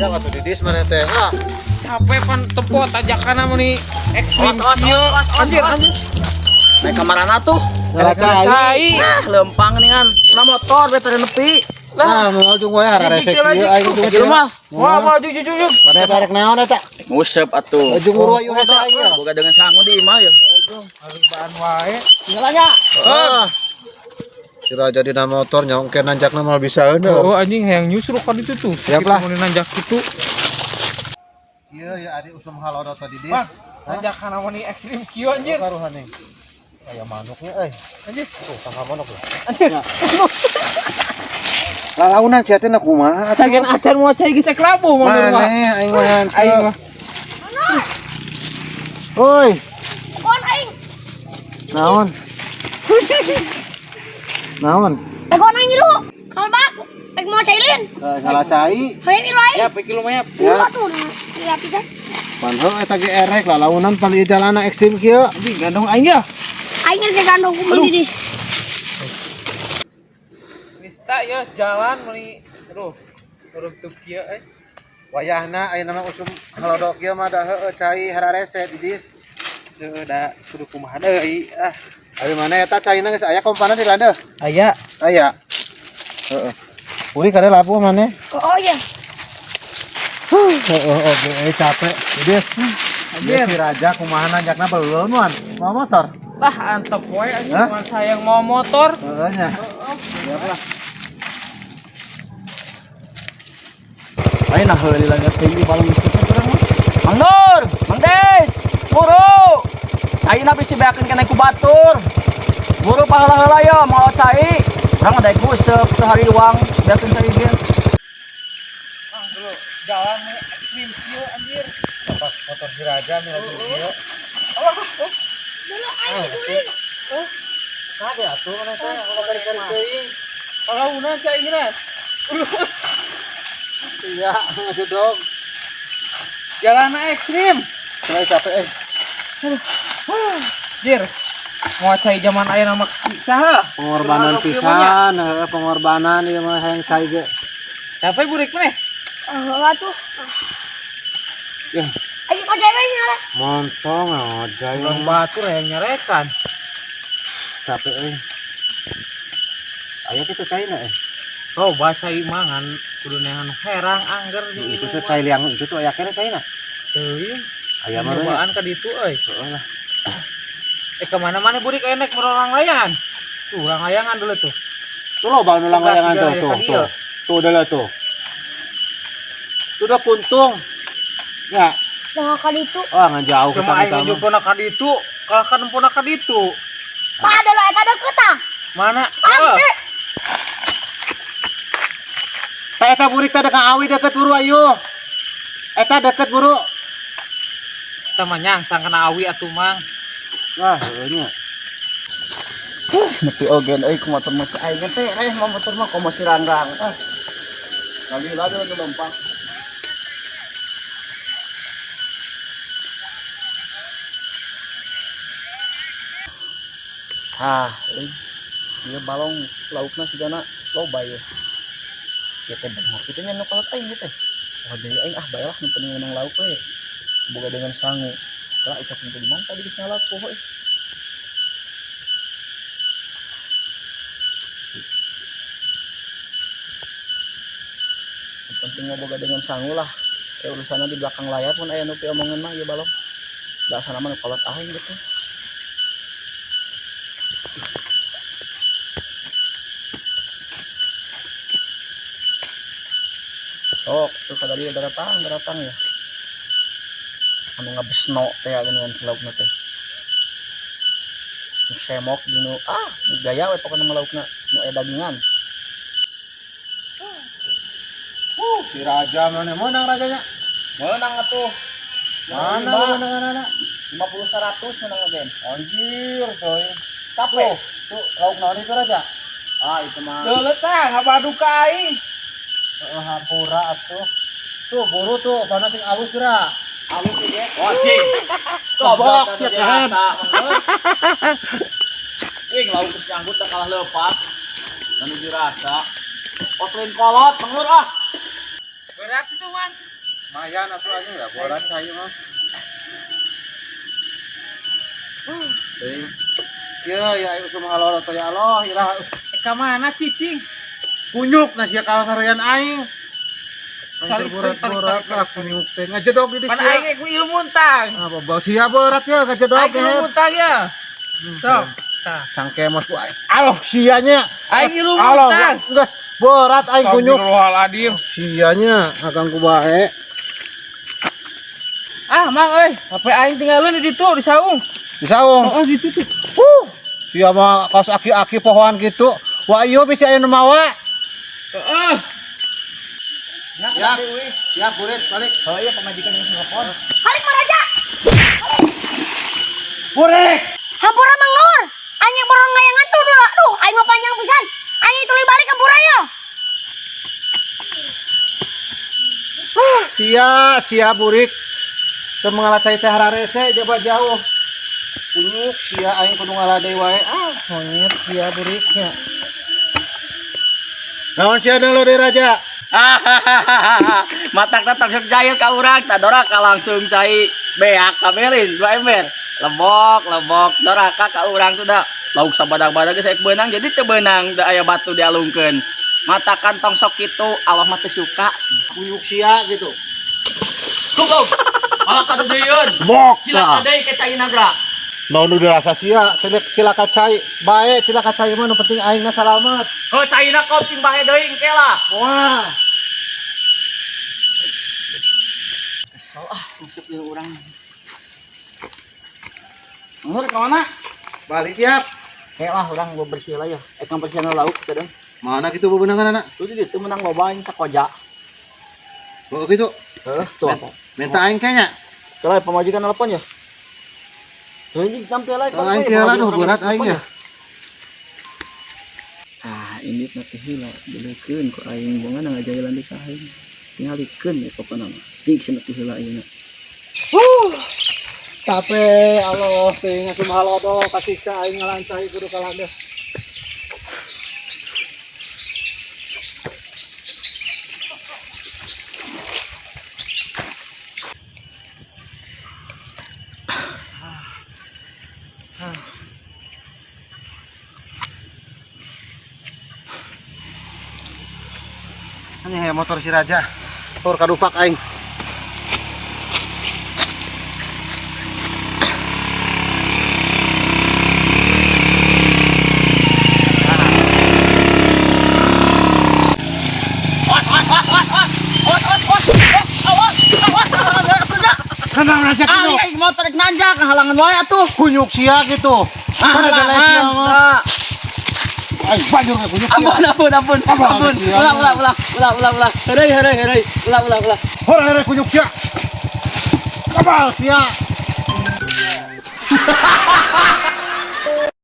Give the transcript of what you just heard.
Siap atuh didis maneh teh. Ah, Capek pan tempo tajakana meuni ekstrim kieu. Anjir, anjir. Naik kamarana tuh. Ngala cai. Cai. Ah, lempang nih kan. Nah motor beta nepi. Nah, moal jeung wae hararese kieu aing tuh. Kieu mah. Wah, wah, jug jug jug. Maneh tarik naon eta? Ngusep atuh. Ujung buru ayu hese aing ya. Boga dengan sangu di imah ya. Haribaan wae. Tinggalnya. Ah. Si Raja dina motor nyongke nanjakna moal bisaeun deh. Oh, anjing hayang nyusruk kan itu tuh. Siap lah. Mun nanjak itu. Iya ya adi usum halodo tadi dis. Bang, tanjakan meuni ekstrim kieu anjir. Karuhan nih. Aya manuknya euy. Anjir. Tuh tangga manuk lah. Anjir. Lalaunan sia teh na kumaha atuh? Cagen acan mau cai geus labuh mun mah. Maneh aing mah henteu. Aing mah. Oi, Kon aing. naon? Naon? Kon aing lu. Kalbak. Ek mau cailin. Eh, Ngala cai. Hayang ilu aing. Ya, pikir lumayan. Ya. Dulu tuh. Lihat pisan. Pan heuh eta ge erek lalaunan pan ieu jalana ekstrim kieu. Anjing gandong aing ya. Aing geus gandong ku meuli di. Mista ya jalan meuni aduh. Urug tuh kieu euy. Wayahna ayeuna mah usum halodo kieu mah da heueuh cai hararese didis. Heueuh da kudu kumaha deui ah. Ari mana eta caina geus aya kompana di landeuh? Aya. Aya. Heeh. Uri kade labuh maneh. Oh iya. Heeh, oke, capek. Didis. Anjir. Si Raja kumaha nanjakna belum wan. Mau motor? Lah antep wae anjing Hah? cuman sayang mau motor. Heeh nya. Siap lah. Ayo nah heuli lagi tinggi balong geus teh urang mah. Mang Nur, Mang Des, buru. Caina bisi beakeun keneh ku batur. Buru paheula-heula yo mau cai. Urang mah daek nguseup teu hariwang beakeun cai ge. Mang dulu jalan meuni ekstrim kieu anjir. Pas motor si Raja nih lagi kieu. Dulu aing dituling. Kade atuh maneh teh ulah kari-kari teuing. Lalaunan cai ini nah. Iya, ngajedog. Jalan ekstrim. Mulai capek eh. Anjir. Mau cai zaman aya nama saha? Pengorbanan pisan, heueuh pengorbanan ieu mah hayang cai ge. Capek burik maneh. Heeh tuh. Ya, Aing kok cewek nyala. montong ngojay. Urang batur hayang nyarekan. Capek euy. Aya kitu caina eh. Oh, bahasa imangan kudu neangan herang angger jeung Itu tuh cai liang itu tuh aya keneh caina. Teuing. Aya mah nya. Nyobaan ka ditu euy. Heeh lah. Eh kemana mana burik aya naik merorang layangan. Tuh, urang layangan dulu tuh. Tuh loba nu layangan tuh Tugas tuh tiga, tuh. Tuh udah lah tuh. Tuh udah puntung. Ya, Nah, kali itu. wah ngan jauh Cuma kita aing nunjukkeun ka ditu, kalah ka nempona ka ditu. Pak ada lo eta deket tah. Mana? Oh, Ta eta burik teh ka awi deket buru ayo. Eta deket buru. kita mah nyangsang kana awi atuh mang. Wah, heueuh nya. Nepi oge euy ku motor mah aing teh reh mah motor mah komo si ranggang. Ah. Kali lagi lagi lempang. Ah, euy. Ieu balong laukna sigana loba ieu. Ieu teh bener kitu nya nu kolot aing ieu teh. Wah deui aing ah bae lah nu penting menang lauk we. Boga dengan sangu. Lah icap di mana tadi geus nyalak poho euy. Yang penting mah boga dengan sangu lah. Kayak urusannya di belakang layar mun aya nu piomongan mah ieu balong. Dasarna mah nu kolot aing gitu. Sok, tuh kadali daratang, daratang ya. Anu ngabesno teh geuningan si laukna teh. Nu semok jeung nu ah, nu gaya we pokona mah laukna, nu aya dagingan. Si Raja mana menang rajanya? Meunang atuh. Mana menang anak? 50 100 menang oge. Anjir, coy. Capek. Tuh, lauk naon itu Raja? Ah, itu mah. Dulu tah ngabadu ka aing. Heeh, hampura atuh. Tuh, buru tuh, sana sing alus geura. Alus ge. Oh, cing. Kobok, sia kehed. Ing lauk geus nyanggut tak kalah leupas. Dan dirasa. Oslin kolot, Mang Nur ah. Berat itu man. Lumayan atuh anjing lah boran kayu mah. Ya ya ayo usum haloro ya Allah iraha. Ka mana cicing? Kunyuk na sia kalah saroyan aing. Anjir berat-berat lah kunyuk teh ngajedog di Pan sia. aing ku ilmu tang. Ah bawa sia berat ya ngajedog. Aing ilmu tang ya. Sok. Tah. Sangkemos ku aing. Aloh sianya. Aing ilmu Aloh tang. geus berat aing kunyuk. Astagfirullahaladzim. Sianya akang ku bae. Ah, Mang euy, HP aing tinggalin di ditu di saung. Di saung. Oh, di ditu tuh. Sia mah kaos aki-aki pohoan gitu. Wah iyo bisa aya nu mawa. Heeh. Ya, ya burit balik. Oh iya pamajikan yang telepon. Balik Maraja. Burik. Hampura Mang Nur. Aing borong layangan tuh dulu. Duh, aing mah panjang pisan. Aing tuluy balik hampura ya. Sia, sia burik. Teu mengalah cai teh hararese jaba jauh. Kunyuk sia aing kudu ngalah deui wae. Ah, monyet sia buriknya. Naon sia deui deui raja? Matak tong sok jahil ka urang, tah doraka langsung cai beak kabelin 2 ember. Lebok, lebok, doraka ka urang tuh da. Lauk sabadag-badag geus beunang jadi teu beunang da aya batu dialungkeun. Matakan tong sok kitu, Allah mah teu suka. Kunyuk sia gitu. Kuku. Malah kadudeun. Bok. Cilaka deui ke cai nagra. Naon nu dirasa sia, teh cilaka cai. Bae cilaka cai mah nu penting aingna salamet. Heuh caina kop cing bae deui engke lah. Wah. Kesel ah masuk deui urang. Nur ka mana? Balik siap. Kayak lah urang gua bersih lah ya. Ekang bersihan lauk kadang. Mana gitu bebenangan anak? Tuh di ditu menang loba aing sakoja. Oh gitu. Heeh, tuh apa? Minta aing kayaknya. Kalau pamajikan telepon ya. Tuh ini tampil lagi. Kalau aing teh lah duh berat aing ya. Ah, ini nanti heula dileukeun ku aing bongan ngajahilan di ka aing. Tingalikeun ya pokona mah. Cik cenah teh heula ayeuna. Capek, Allah, teuing asup halodo kasih ka aing ngalancai kudu kalandes. Ini motor si Raja. Tur kadupak aing. Kenang Raja Ah, kunyuk. aing motor rek nanjak halangan wae atuh. Kunyuk sia gitu. Kan ada Halangan. mah. Aing banjur ka kunyuk sia. Ampun, ampun, ampun, ampun. Ulah, ulah, ulah, ulah, ulah, ulah. Heureuy, heureuy, heureuy. Ulah, ulah, ulah. Hore hore kunyuk sia. Kabal sia.